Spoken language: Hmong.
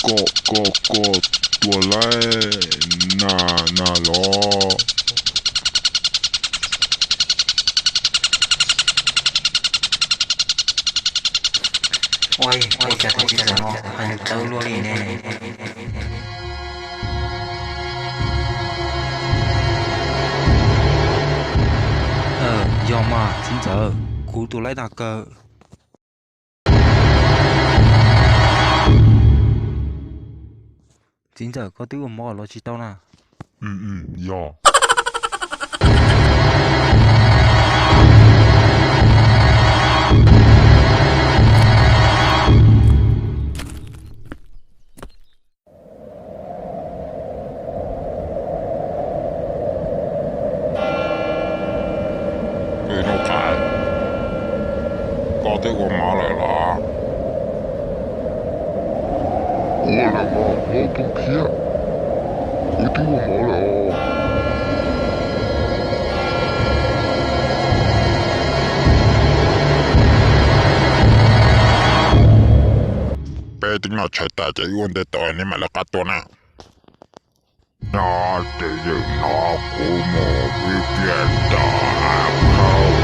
Koj, koj, koj tua laib na, na los? Ua cas tus txiv ntxawm no hais lus tawv luaj li ne? Yog mas txiv ntxawm, kuv tus laib tag kawg. Txiv ntxawm, koj twb ua mov los tsis tau na? Yog. Hnub Qhais, koj twb ua mov lawm los? Ua lawm os, hlob Tooj Khiab, wb twb ua mov lawm os. Peb twb noj tshais tas ces wb ua ntej tod, neb mam lawv qab tuaj na. Nyob ces yawm no kuv mus pw kiag tom hav khauj